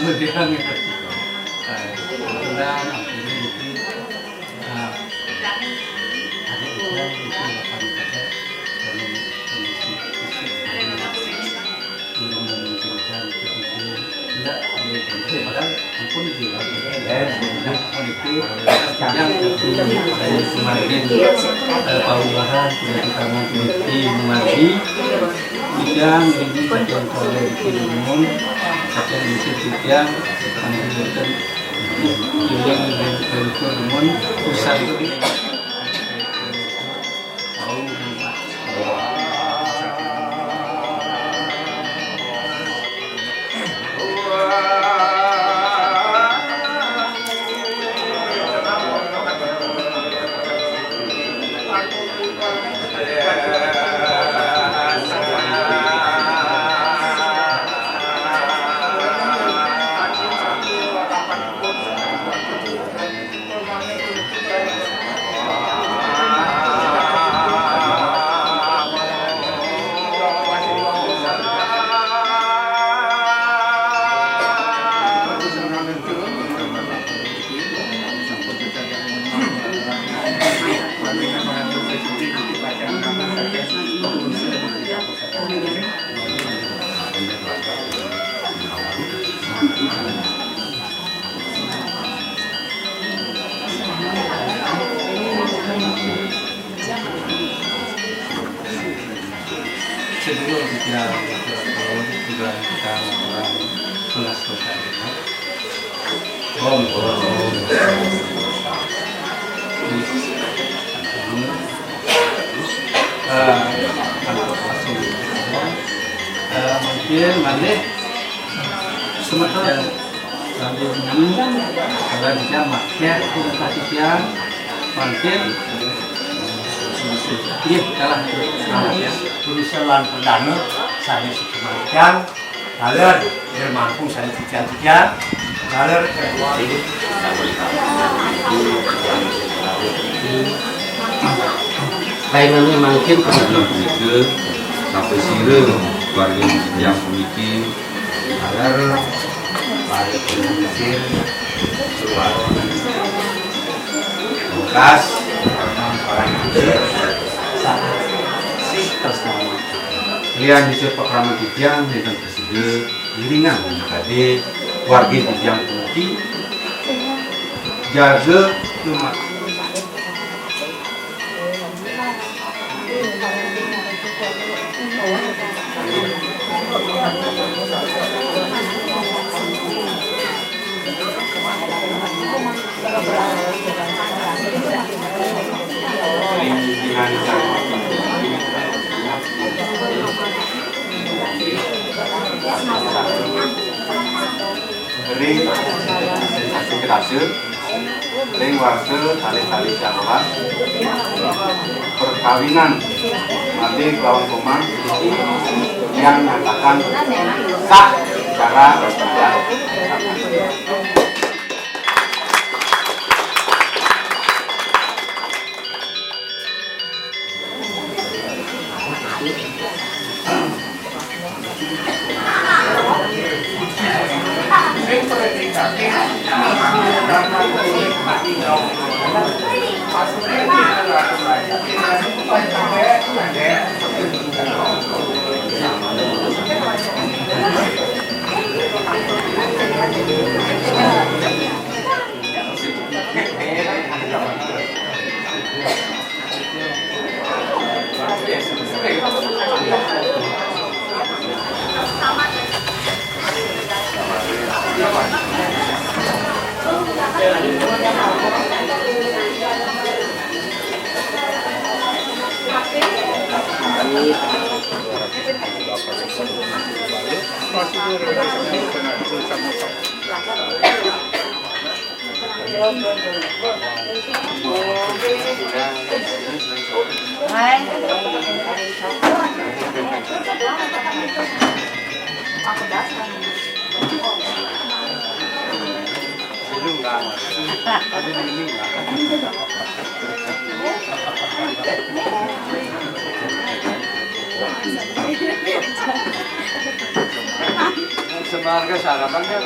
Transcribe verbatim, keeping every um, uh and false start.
Dia gitu. Eh, kebetulan ampun itu, eh, ada ujian itu delapan kaca dan kondisi fisik belum memungkinkan untuk itu. Tidak, ada yang penting, padahal ampun itu. Nah, ampun itu yang kemarin, eh, Pak Lurahan, tidak ditanggung di Mengardi. Titiang, ini titiang kalau di Kidungun, titiang di titiang, kami berikan titiang dari Kidungun, pusat itu di Sebelum kita, juga kita melakukan tugas kota. Om, om, om. Eh, untuk masuk. Eh, mungkin malih semeton lanjut dulu. Kalau bisa maksudnya kita titiang, mungkin. Iya, salah. Salah, ya. Pundi lan perdana, sané sukematian. Taler, yen mangkung sané titiang-titiang. Taler, lainane mangkin. Punika, napi sira wargi titiang puniki? Taler, paring sir, keluar. Bekas, parang sir, si tresna. Lian dicur pakraman titiang, dinten Sida ngiringang kadé wargi titiang puniki jaga lumat. Ring sasih kerasa, ring warsa kalih tali siang rolas, perkawinan Madé kelawan Komang yang nyatakan sah secara resmi. Semarga sarapan kan?